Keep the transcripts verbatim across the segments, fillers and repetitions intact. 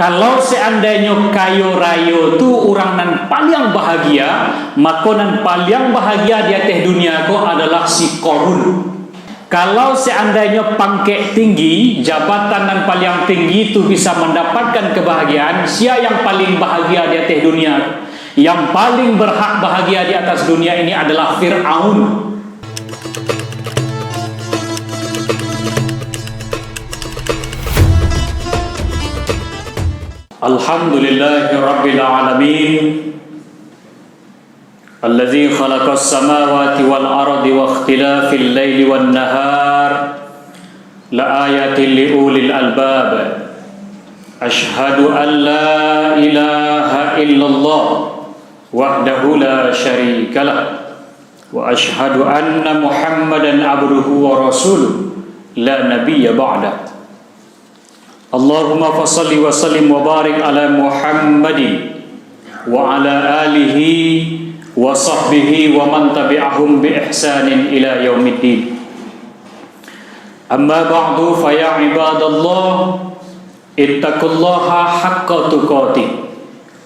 Kalau seandainyo kayo rayo tu urang nan paliang bahagia, mako nan paliang bahagia di ateh dunia ko adalah si Korun. Kalau seandainyo pangkek tinggi, jabatan nan paliang tinggi tu bisa mandapatkan kebahagiaan, sia yang paling bahagia di ateh dunia? Yang paling berhak bahagia di atas dunia ini adalah Fir'aun. Alhamdulillahirabbil alamin. Allazi khalaqas samawati wal ardi wa ikhtilafil laili wan nahar la ayatin li ulil albab. Asyhadu an la ilaha illallah wahdahu la syarikalah, wa asyhadu anna Muhammadan abduhu wa rasuluh, la nabiyya ba'dah. Allahumma fasalli wa sallim wa barik ala Muhammadin wa ala alihi wa sahbihi wa man tabi'ahum bi ihsanin ila yaumiddin. Amma ba'du, fa ya ibadallah, ittaqullaha haqqa tuqatih,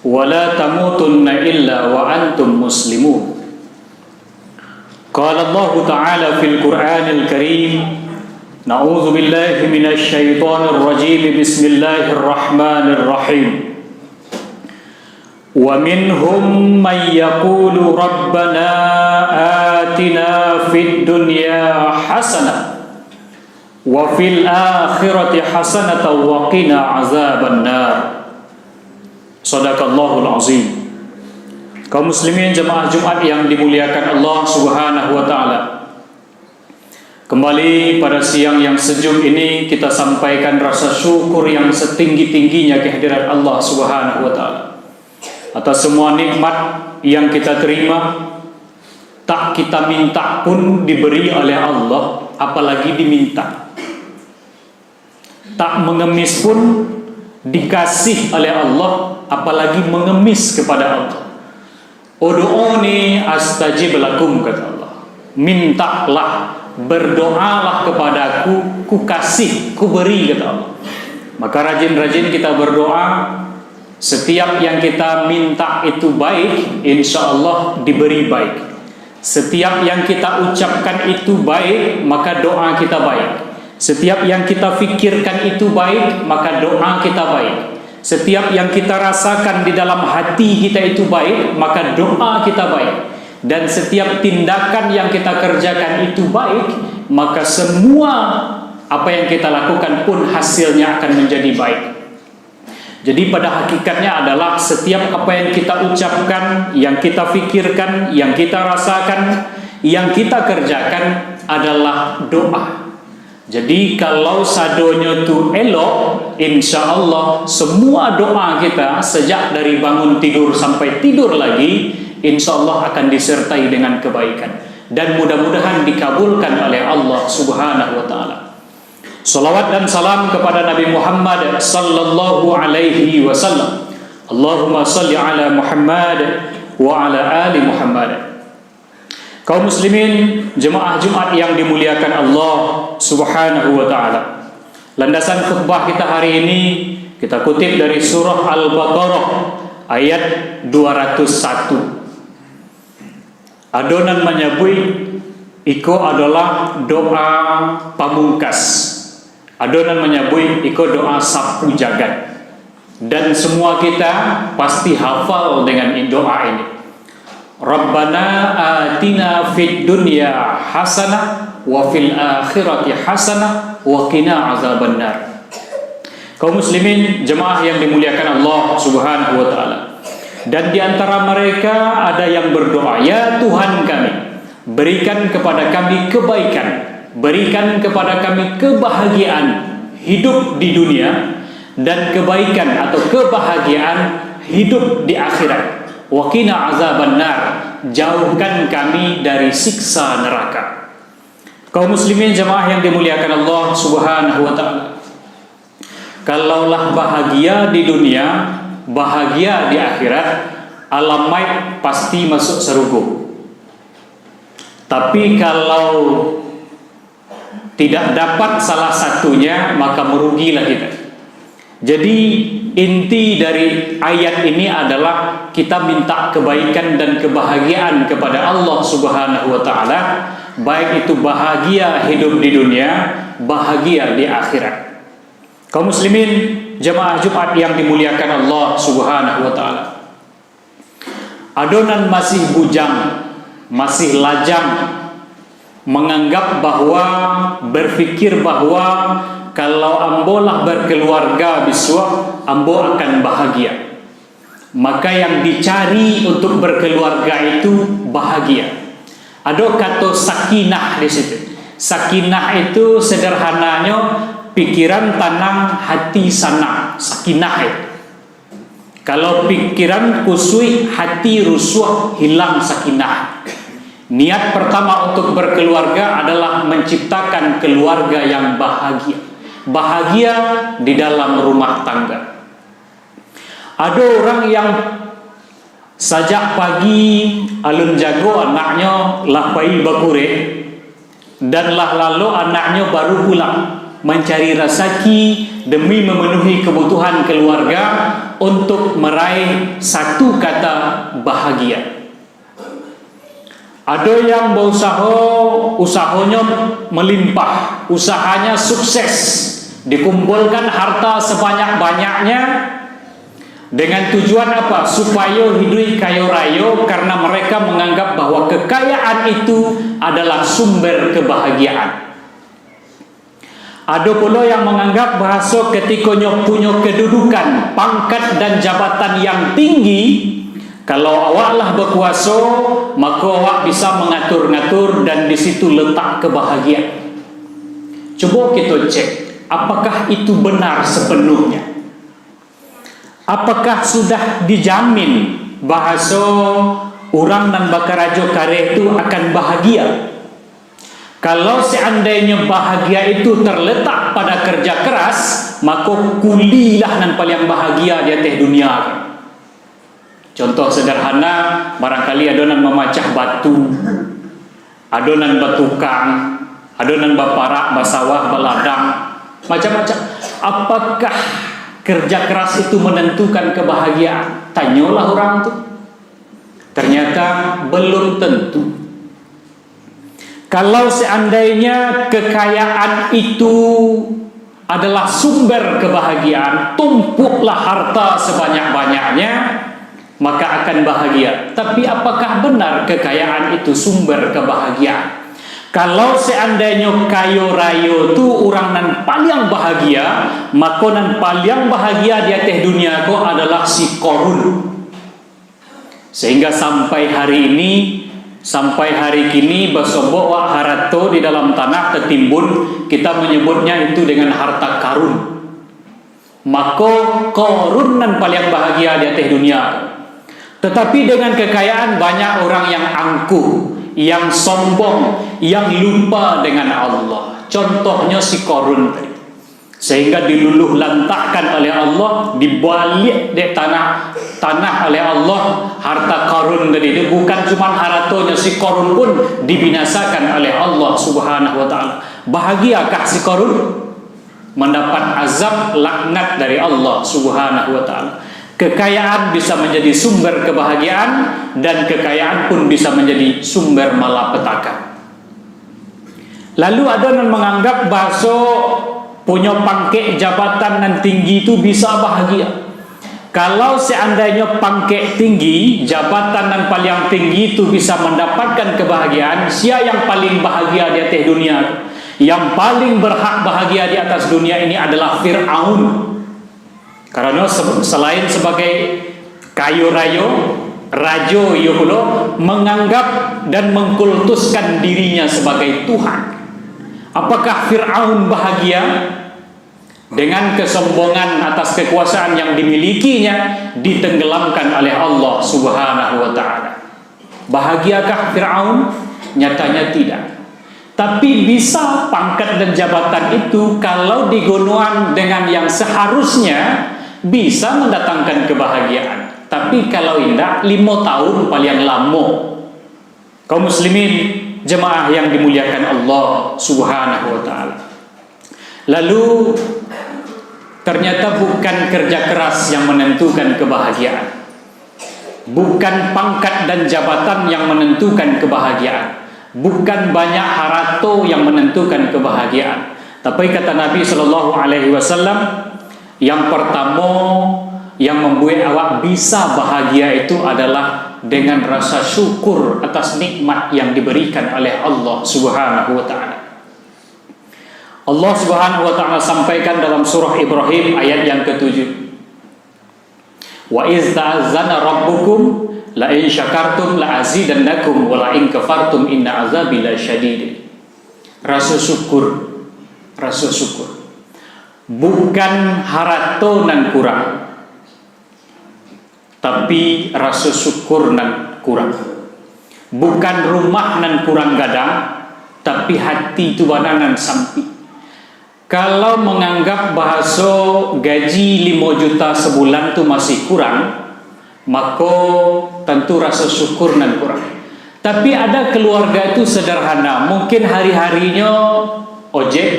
wa la tamutunna illa wa antum muslimun. Qala Allahu ta'ala fil Qur'anil Karim, na'udzu billahi minasy syaithanir rajim, bismillahirrahmanirrahim. Wa minhum man yaqulu rabbana atina fid dunya hasanah wa fil akhirati hasanatan wa qina azabannar. Sadaqallahul azim. Kaum muslimin jamaah Jumat yang dimuliakan Allah Subhanahu wa taala. Kembali pada siang yang sejuk ini, kita sampaikan rasa syukur yang setinggi-tingginya kehadirat Allah Subhanahu wa taala. Atas semua nikmat yang kita terima, tak kita minta pun diberi oleh Allah, apalagi diminta. Tak mengemis pun dikasih oleh Allah, apalagi mengemis kepada Allah. "Ud'uni astajib lakum," kata Allah. "Mintalah, berdoalah kepada-Ku, Ku kasih, Ku beri," kata Allah. Maka rajin-rajin kita berdoa, setiap yang kita minta itu baik, insya Allah diberi baik. Setiap yang kita ucapkan itu baik, maka doa kita baik. Setiap yang kita fikirkan itu baik, maka doa kita baik. Setiap yang kita rasakan di dalam hati kita itu baik, maka doa kita baik. Dan setiap tindakan yang kita kerjakan itu baik, maka semua apa yang kita lakukan pun hasilnya akan menjadi baik. Jadi, pada hakikatnya adalah setiap apa yang kita ucapkan, yang kita fikirkan, yang kita rasakan, yang kita kerjakan adalah doa. Jadi, kalau sadonyo tu elok, insya Allah semua doa kita sejak dari bangun tidur sampai tidur lagi, insya Allah akan disertai dengan kebaikan. Dan mudah-mudahan dikabulkan oleh Allah Subhanahu wa Ta'ala. Salawat dan salam kepada Nabi Muhammad sallallahu alaihi wasallam. Allahumma salli ala Muhammad wa ala ali Muhammad. Kaum muslimin, jemaah Jumat yang dimuliakan Allah Subhanahu wa taala. Landasan khutbah kita hari ini, kita kutip dari surah Al-Baqarah ayat dua ratus satu. Ado nan manyabuik iko adolah doa pamungkas. Ado nan manyabuik iko doa sapu jagat. Dan semua kita pasti hafal dengan doa ini. "Rabbana atina fid dunya hasanah wa fil akhirati hasanah wa qina azabannar." Kaum muslimin, jemaah yang dimuliakan Allah Subhanahu wa taala. Dan di antara mereka ada yang berdoa, "Ya Tuhan kami, berikan kepada kami kebaikan, berikan kepada kami kebahagiaan hidup di dunia, dan kebaikan atau kebahagiaan hidup di akhirat. Wa qina azabannar, jauhkan kami dari siksa neraka." Kaum muslimin jemaah yang dimuliakan Allah Subhanahu wa taala. Kalaulah bahagia di dunia, bahagia di akhirat, alamaik pasti masuk sarugo. Tapi kalau tidak dapat salah satunya, maka merugilah kita. Jadi, inti dari ayat ini adalah kita minta kebaikan dan kebahagiaan kepada Allah Subhanahu wa Ta'ala, baik itu bahagia hidup di dunia, bahagia di akhirat. Kaum muslimin, jemaah Jumat yang dimuliakan Allah Subhanahu wa Ta'ala. Ado nan masih bujang, masih lajang, manganggap bahwa, berpikir bahwa, kalau ambo lah berkeluarga bisuak, ambo akan bahagia. Maka yang dicari untuk berkeluarga itu bahagia. Ado kato sakinah di situ. Sakinah itu sederhananyo pikiran tanang, hati sanang. Sakinah itu. Kalau pikiran kusuik, hati rusuah, hilang sakinah. Niat pertama untuk berkeluarga adalah menciptakan keluarga yang bahagia. Bahagia di dalam rumah tangga. Ado urang yang sajak pagi alun jago anaknyo lah pai bakureh, dan lah lalok anaknyo baru pulang mancari rasaki demi memenuhi kebutuhan keluarga untuk meraih satu kata bahagia. Ado yang bausaho, usahonyo melimpah, usahanya sukses, dikumpulkan harta sebanyak-banyaknya, dengan tujuan apa? Supayo hiduik kayo rayo, karena mereka menganggap bahwa kekayaan itu adalah sumber kebahagiaan. Ado pulo yang manganggap bahaso katikonyo punyo kadudukan, pangkat, dan jabatan yang tinggi, kalau awak lah bakuaso, mako awak bisa mangatur-ngatur, dan di situ letak kabahagiaan. Cubo kito cek, apakah itu benar sepenuhnya? Apakah sudah dijamin bahaso urang nan bakarajo kareh tu akan bahagia? Kalau seandainyo bahagia itu terletak pada kerja keras, mako kulilah nan paliang bahagia di ateh dunia. Contoh sederhana, barangkali ado nan mamacah batu, ado nan batukang, ado nan baparak, basawah, baladang, macam-macam. Apakah kerja keras itu menentukan kebahagiaan? Tanyolah urang tu. Ternyata belum tentu. Kalau seandainya kekayaan itu adalah sumber kebahagiaan, tumpuklah harta sebanyak-banyaknya, maka akan bahagia. Tapi apakah benar kekayaan itu sumber kebahagiaan? Kalau seandainyo kayo rayo tu urang nan paliang bahagia, mako nan paliang bahagia di ateh dunia ko adalah si Korun. Sehingga sampai hari ini, sampai hari kini, basobok wak harato di dalam tanah tatimbun, kita menyebutnya itu dengan harta karun. Mako, Korun nan paliang bahagia di ateh dunia. Tetapi dengan kekayaan, banyak orang yang angkuh, yang sombong, yang lupa dengan Allah. Contohnyo si Korun tadi. Sehingga diluluh lantakkan oleh Allah, dibaliak dek tanah, tanah oleh Allah, harta Korun tadi tu. Bukan cuman haratonyo, si Korun pun dibinasakan oleh Allah Subhanahu wa Ta'ala. Bahagiakah si Korun? Mendapat azab, laknat dari Allah Subhanahu wa Ta'ala. Kekayaan bisa menjadi sumber kebahagiaan, dan kekayaan pun bisa menjadi sumber malapetaka. Lalu ado nan manganggap bahaso punyo pangkek jabatan nan tinggi tu bisa bahagia. Kalau seandainyo pangkek tinggi, jabatan nan paliang tinggi tu bisa mandapatkan kebahagiaan, sia yang paling bahagia di ateh dunia? Yang paling berhak bahagia di atas dunia ini adalah Fir'aun. Karano se-, selain sebagai kayo rayo, rajo iyo pulo manganggap dan mengkultuskan dirinya sebagai Tuhan. Apakah Fir'aun bahagia? Dengan kesombongan atas kekuasaan yang dimilikinya, ditenggelamkan oleh Allah Subhanahu wa Ta'ala. Bahagiakah Fir'aun? Nyatanya tidak. Tapi bisa pangkat dan jabatan itu, kalau digunoan dengan yang seharusnya, bisa mendatangkan kebahagiaan. Tapi kalau indak, limo tahun paling lamo. Kaum muslimin, jemaah yang dimuliakan Allah Subhanahu wa Ta'ala. Lalu, Ternyata bukan kerja keras yang menentukan kebahagiaan. Bukan pangkat dan jabatan yang menentukan kebahagiaan. Bukan banyak harato yang menentukan kebahagiaan. Tapi kata Nabi sallallahu alaihi wasallam, yang pertamo yang membuat awak bisa bahagia itu adalah dengan rasa syukur atas nikmat yang diberikan oleh Allah Subhanahu wa taala. Allah Subhanahu wa taala sampaikan dalam surah Ibrahim ayat yang ketujuh. "Wa iz ta'azzana rabbukum la in syakartum la azidannakum wa la in kafartum inna azabi lasyadid." Rasa syukur, rasa syukur. Bukan harato nan kurang, tapi rasa syukur nan kurang. Bukan rumah nan kurang gadang, tapi hati tu bana nan sampik. Kalau manganggap bahaso gaji limo juta sabulan tu masih kurang, mako tantu rasa syukur nan kurang. Tapi ada keluarga tu sederhana, mungkin hari-harinyo ojek,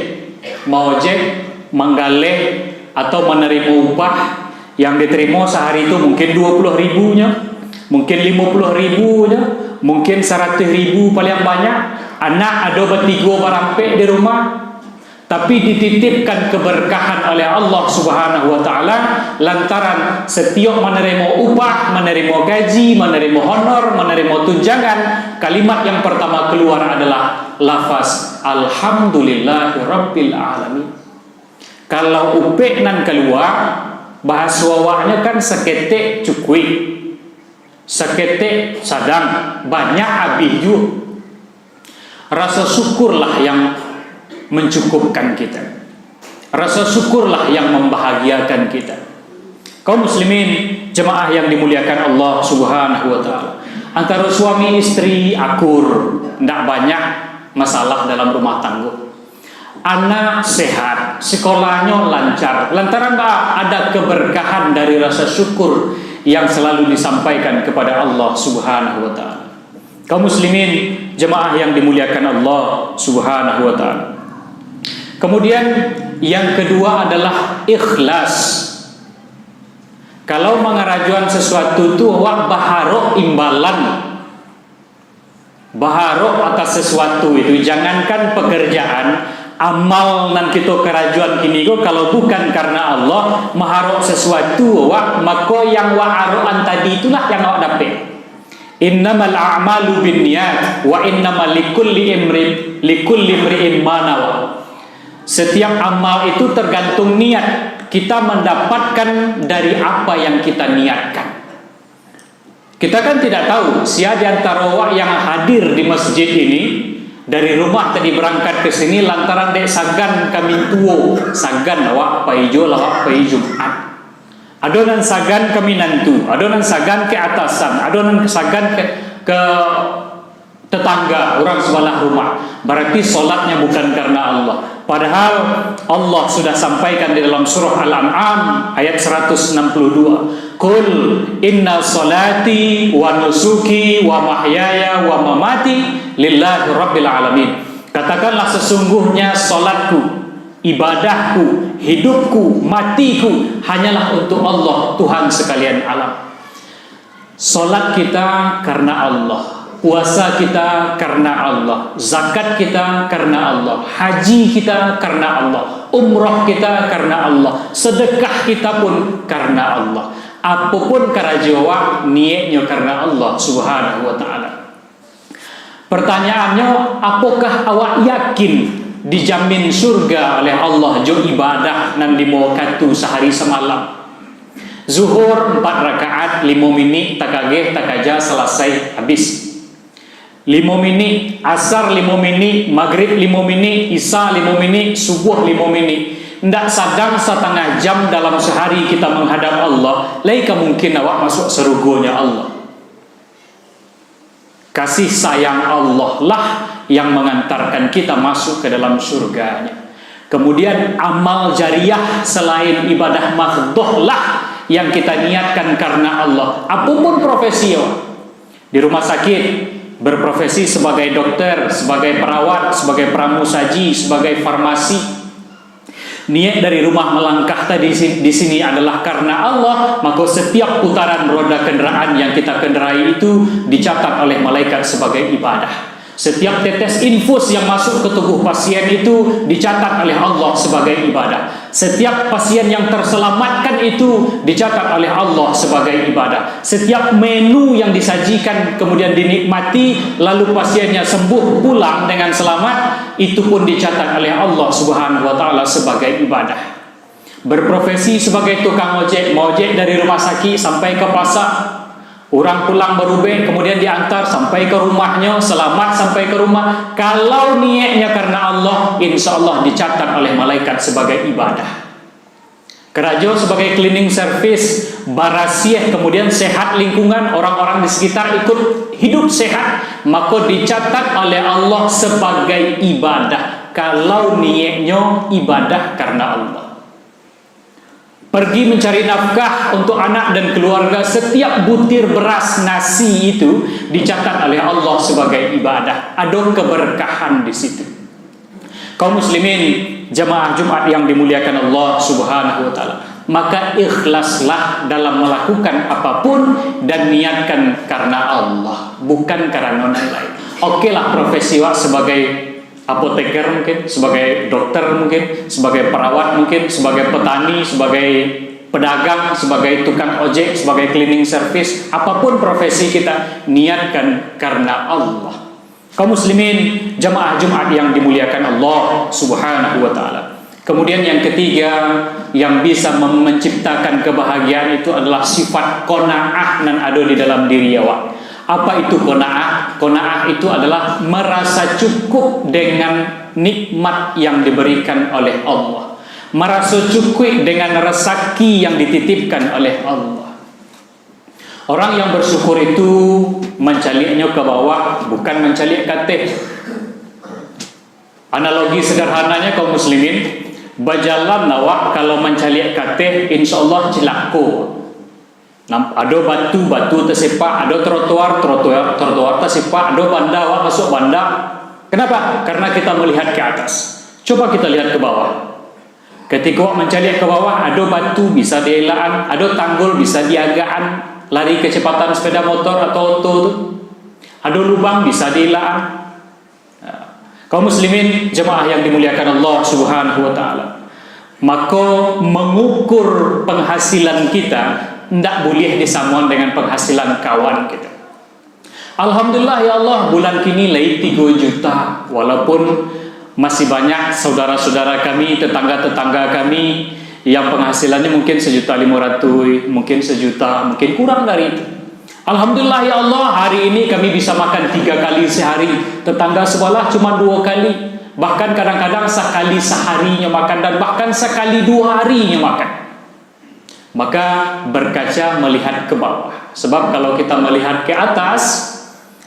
maojek, manggaleh, atau manarimo upah, yang diterimo sahari tu mungkin dua puluh ribunyo, mungkin limo puluh ribunyo, mungkin saratuih ribu paling banyak. Anak ado batigo barampek di rumah, tapi dititipkan keberkahan oleh Allah Subhanahu wa taala lantaran setiap manarimo upah, manarimo gaji, manarimo honor, manarimo tunjangan, kalimat yang pertama keluar adalah lafaz alhamdulillahirabbil alamin. Kalau upek nan kalua, bahaso awaknyo kan saketek cukuik, saketek sadang, banyak abih juo. Rasa syukurlah yang mencukupkan kita. Rasa syukurlah yang membahagiakan kita. Kaum muslimin, jemaah yang dimuliakan Allah Subhanahu wa taala. Antaro suami istri akur, ndak banyak masalah dalam rumah tangga. Anak sehat, sekolahnyo lancar. Lantaran ba-, ada keberkahan dari rasa syukur yang selalu disampaikan kepada Allah Subhanahu wa taala. Kaum muslimin, jemaah yang dimuliakan Allah Subhanahu wa taala. Kemudian yang kedua adalah ikhlas. Kalau mangarajoan sesuatu tu, awak baharok imbalan, baharok atas sesuatu itu, jangankan pekerjaan, amal nan kito karajoan kini ko, kalau bukan karena Allah, maharok sesuatu awak, mako yang wak arokan tadi itulah yang awak dapek. "Innamal a'malu binniyat, wa innama likulli imri-, likulli imri'in ma nawa." Setiap amal itu tergantung niat. Kita mendapatkan dari apa yang kita niatkan. Kita kan tidak tahu, sia di antaro awak yang hadir di masjid ini, dari rumah tadi berangkat ke sini lantaran dek sagan ka mintuo, sagan awak pai jo lah, awak pai Jumat. Ado nan sagan ka minantu, ado nan sagan ka atasan, ado nan sagan ka, ka tetangga, urang sabalah rumah. Berarti solatnya bukan karena Allah. Padahal Allah sudah sampaikan di dalam surah Al-An'am ayat seratus enam puluh dua, "Qul inna salati wa nusuki wa mahyaya wa mamati lillahi rabbil alamin." Katakanlah, "Sesungguhnya solatku, ibadahku, hidupku, matiku hanyalah untuk Allah, Tuhan sekalian alam." Solat kita karena Allah, puasa kita karena Allah, zakat kita karena Allah, haji kita karena Allah, umrah kita karena Allah, sedekah kita pun karena Allah. Apapun karajo awak, niatnyo karena Allah Subhanahu wa taala. Pertanyaannyo, apokah awak yakin dijamin surga oleh Allah jo ibadah nan limo wakatu sahari samalam? Zuhur empat rakaat, limo minik, takageh, takaja, salasai, habis. Limo minik, asar limo minik, magrib limo minik, isya limo minik, subuh limo minik. Ndak sadang satangah jam dalam sahari kita manghadap Allah, lai ka mungkin awak masuak sarugonyo Allah. Kasih sayang Allah lah yang mangantarkan kita masuk ke dalam surga-Nya. Kemudian, amal jariah selain ibadah mahdhoh lah yang kita niatkan karena Allah. Apapun profesi awak, di rumah sakit, berprofesi sebagai dokter, sebagai perawat, sebagai pramusaji, sebagai farmasi, Niat dari rumah melangkah tadi si-, di sini adalah karena Allah, maka setiap putaran roda kendaraan yang kita kendarai itu dicatat oleh malaikat sebagai ibadah. Setiap tetes infus yang masuk ke tubuh pasien itu dicatat oleh Allah sebagai ibadah. Setiap pasien yang terselamatkan itu dicatat oleh Allah sebagai ibadah. Setiap menu yang disajikan kemudian dinikmati, lalu pasiennya sembuh pulang dengan selamat, itu pun dicatat oleh Allah Subhanahu wa Ta'ala sebagai ibadah. Berprofesi sebagai tukang ojek, maojek dari rumah sakit sampai ke pasar. Urang pulang barubek, kemudian diantar sampai ke rumahnyo, selamat sampai ke rumah. Kalau niatnya karena Allah, insya Allah dicatat oleh malaikat sebagai ibadah. Karajo sebagai cleaning service, barasiah, kemudian sehat lingkungan, orang-orang di sekitar ikut hidup sehat, maka dicatat oleh Allah sebagai ibadah. Kalau niatnya ibadah karena Allah. Pergi mencari nafkah untuk anak dan keluarga, setiap butir beras nasi itu dicatat oleh Allah sebagai ibadah. Ada keberkahan di situ. Kaum muslimin, jamaah Jumat yang dimuliakan Allah Subhanahu wa Ta'ala, maka ikhlaslah dalam melakukan apapun dan niatkan karena Allah, bukan karena nan lain. Okelah, profesi awak sebagai apoteker mungkin, sebagai dokter mungkin, sebagai perawat mungkin, sebagai petani, sebagai pedagang, sebagai tukang ojek, sebagai cleaning service, apapun profesi kita, niatkan karena Allah. Kaum muslimin, jamaah Jumat yang dimuliakan Allah Subhanahu wa Ta'ala. Kemudian yang ketiga, yang bisa mem-, menciptakan kebahagiaan itu adalah sifat qanaah nan ada di dalam diri awak. Apa itu qanaah? Qanaah itu adalah merasa cukup dengan nikmat yang diberikan oleh Allah. Merasa cukup dengan rezeki yang dititipkan oleh Allah. Orang yang bersyukur itu mancaliaknyo ka bawah, bukan mancaliak ka ateh. Analogi sederhananya, kaum muslimin, bajalan awak kalau mancaliak ka ateh, insya Allah cilako. Nam-, ado batu, batu tasepak, ado trotoar, trotoar, trotoar tasepak, ado banda, awak masuk banda. Kenapa? Karena kita melihat ke atas. Coba kita lihat ke bawah. Ketika awak mancaliak ka bawah, ado batu bisa dielakan, ado tanggul bisa diagakan, lari kecepatan sepeda motor atau oto tu. Ado lubang bisa dielakan. Nah, kaum muslimin, jamaah yang dimuliakan Allah Subhanahu wa Ta'ala, mako, mengukur penghasilan kita ndak buliah disamakan dengan penghasilan kawan kita. Alhamdulillah, ya Allah, bulan kini lai tigo juta, walaupun masih banyak saudara-saudara kami, tetangga-tetangga kami yang penghasilannya mungkin sejuta lima ratus, mungkin sejuta, mungkin kurang dari itu. Alhamdulillah, ya Allah, hari ini kami bisa makan tiga kali sehari. Tetangga sebelah cuma dua kali. Bahkan kadang-kadang sakali seharinya makan dan bahkan sakali dua harinya makan. Maka berkaca melihat ke bawah. Sebab kalau kita melihat ke atas,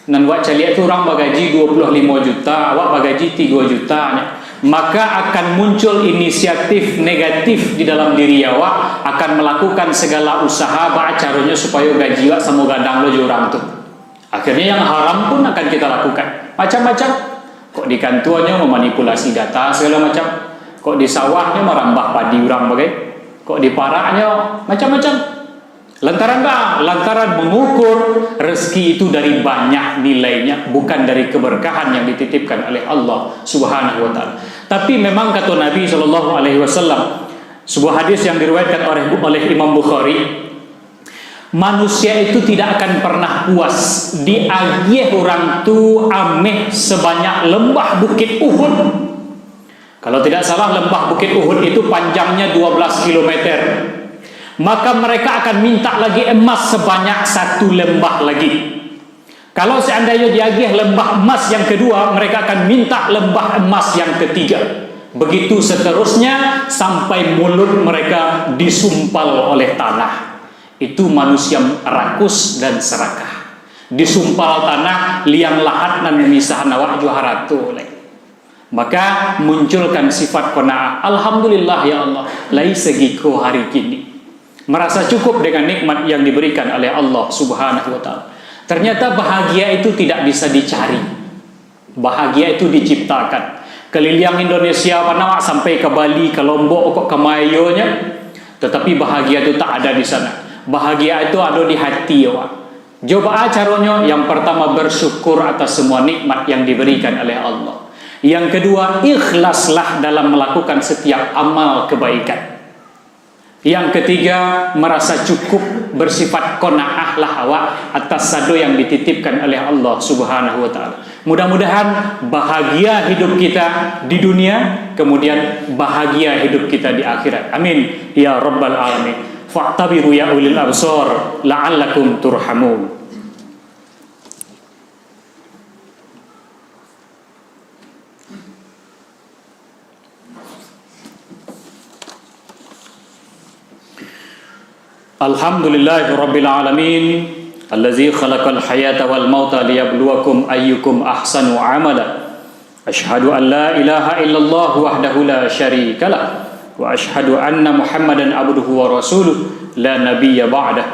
nan wak caliak tu urang bagaji dua puluh limo juta, awak bagaji tigo juta, maka akan muncul inisiatif negatif di dalam diri awak, akan melakukan segala usaha baa caronyo supayo gaji awak samo gadang lo jo urang tu. Akhirnya yang haram pun akan kita lakukan. Macam-macam. Kok di kantuanyo memanipulasi data segala macam. Kok di sawahnyo marambah padi urang bagai. Kok di paraknyo macam-macam. Lantaran ba-, lantaran mengukur rezeki itu dari banyak nilainya, bukan dari keberkahan yang dititipkan oleh Allah Subhanahu wa Ta'ala. Tapi memang kata Nabi sallallahu alaihi wasallam, sebuah hadis yang diriwayatkan oleh, oleh Imam Bukhari, manusia itu tidak akan pernah puas, diagiah urang tu ameh sebanyak lembah Bukit Uhud. Kalau tidak salah, lembah Bukit Uhud itu panjangnya dua belas kilometer. Maka mereka akan minta lagi emas sebanyak satu lembah lagi. Kalau seandainya diagiah lembah emas yang kedua, mereka akan minta lembah emas yang ketiga. Begitu seterusnya sampai mulut mereka disumpal oleh tanah. Itu manusia rakus dan serakah. Disumpal tanah, liang lahat nan mamisahan awak jo harato lai. Maka munculkan sifat qanaah. Alhamdulillah, ya Allah, lai sagiko hari kini. Merasa cukup dengan nikmat yang diberikan oleh Allah Subhanahu wa Ta'ala. Ternyata bahagia itu tidak bisa dicari. Bahagia itu diciptakan. Kaliliang Indonesia bana, wak, sampai ka Bali, ka Lombok, kok ka Mayo nyo. Tatapi bahagia tu tak ada di sana. Bahagia itu ado di hati awak. Jo baa caronyo? Yang pertama, bersyukur atas semua nikmat yang diberikan oleh Allah. Yang kedua, ikhlaslah dalam melakukan setiap amal kebaikan. Yang ketiga, merasa cukup, bersifat qanaahlah awak atas sado yang dititipkan oleh Allah Subhanahu wa Ta'ala. Mudah-mudahan bahagia hidup kita di dunia, kemudian bahagia hidup kita di akhirat. Amin ya rabbal alamin. Fa'tabiru ya ulil absar la'allakum turhamun. Alhamdulillahirabbil alamin, allazi khalaqal hayata wal mauta liyabluwakum ayyukum ahsanu amala. Asyhadu an la ilaha illallah wahdahu la syarikalah, wa asyhadu anna Muhammadan abduhu wa rasuluh, la nabiyya ba'dah.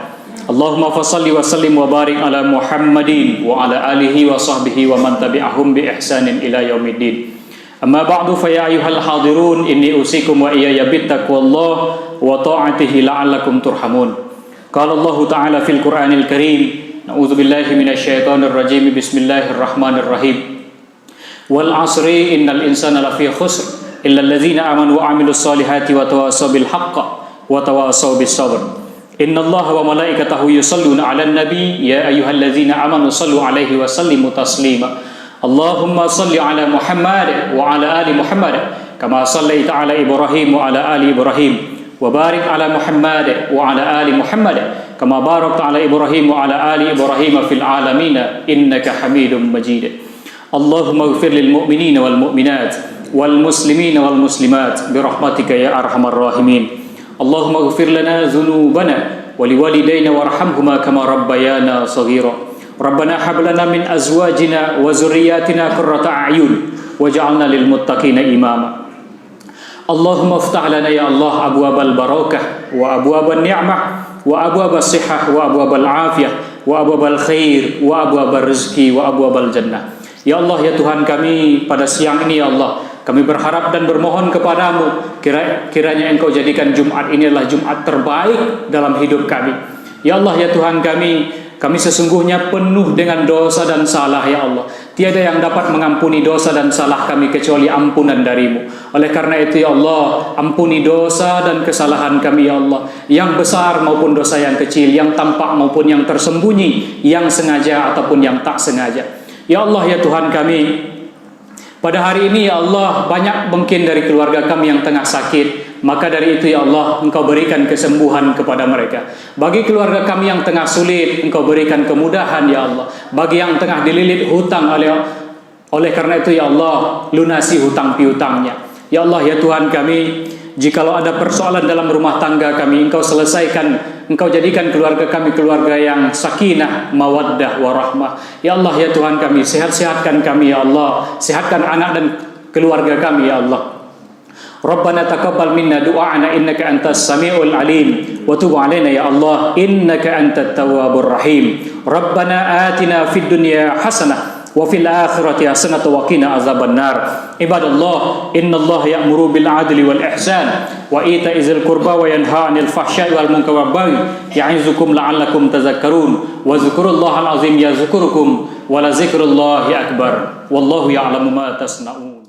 Allahumma fasalli wa sallim wa barik ala Muhammadin wa ala alihi wa sahbihi wa man tabi'ahum bi ihsanin ila yaumiddin. Amma ba'du, fa ya ayyuhal hadirun, inni usikum wa iyaya bittaqwallah wa ta'atihi la'allakum turhamun. Qala Allahu ta'ala fil Qur'anil Karim, na'udzubillahi minasy syaithanir rajim, bismillahirrahmanirrahim. Wal asri innal insana lafi khusr, illal ladzina amanu wa amilus solihati wa tawasau bil haqqi wa tawasau bis sabr. Innallaha wa malaikatahu yusalluna 'alan nabi, ya ayyuhalladzina amanu sallu 'alaihi wa sallimu taslima. Allahumma salli 'ala Muhammad wa 'ala ali Muhammad, kama sallaita 'ala Ibrahim wa 'ala ali Ibrahim, wa barik 'ala Muhammad wa 'ala ali Muhammad, kama barakta 'ala Ibrahim wa 'ala ali Ibrahim fil 'alamina innaka Hamidum Majid. Allahumma ighfir lil mu'minina wal mu'minat, wal muslimina wal muslimat, bi rahmatika ya arhamar rahimin. Allahumma ighfir lana dzunubana wa liwalidaina warhamhuma kama rabbayana shaghira. Rabbana hab lana min azwajina wa dzurriyyatina qurrata a'yun waj'alna lil muttaqina imama. Allahumma iftah lana ya Allah abwabal barakah wa abwaban ni'mah wa abwabas sihah wa abwabal afiyah wa abwabal khair wa abwabar rizki wa abwabal jannah. Ya Allah, ya Tuhan kami, pada siang ini, ya Allah, kami berharap dan bermohon kepada-Mu, kira-, kiranya Engkau jadikan Jumat ini adalah Jumat terbaik dalam hidup kami. Ya Allah, ya Tuhan kami, kami sesungguhnya penuh dengan dosa dan salah, ya Allah. Tiada yang dapat mengampuni dosa dan salah kami kecuali ampunan dari-Mu. Oleh karena itu, ya Allah, ampuni dosa dan kesalahan kami, ya Allah, yang besar maupun dosa yang kecil, yang tampak maupun yang tersembunyi, yang sengaja ataupun yang tak sengaja. Ya Allah, ya Tuhan kami, pada hari ini, ya Allah, banyak mungkin dari keluarga kami yang tengah sakit. Maka dari itu, ya Allah, Engkau berikan kesembuhan kepada mereka. Bagi keluarga kami yang tengah sulit, Engkau berikan kemudahan, ya Allah. Bagi yang tengah dililit hutang oleh, oleh karena itu, ya Allah, lunasi hutang piutangnya. Ya Allah, ya Tuhan kami, jikalau ada persoalan dalam rumah tangga kami, Engkau selesaikan, Engkau jadikan keluarga kami keluarga yang sakinah, mawaddah, warahmah. Ya Allah, ya Tuhan kami, sehat-sehatkan kami, ya Allah. Sehatkan anak dan keluarga kami, ya Allah. Rabbana taqabbal minna du'aana innaka antas samiul alim, wa tub alaina ya Allah innaka antat tawwabur rahim. Rabbana atina fid dunya hasanah wa fil akhirati hasanah wa qina azabannar. Ibadallah, innallaha ya'muru bil adli wal ihsan wa ita'i dzil qurba wa yanha 'anil fahsya'i wal munkari wal baghi ya'izukum la'allakum tadzakkarun. Wadzkurullahal azim yadzkurkum wa lazikrullahi akbar. Wallahu ya'lamu ma tasna'un.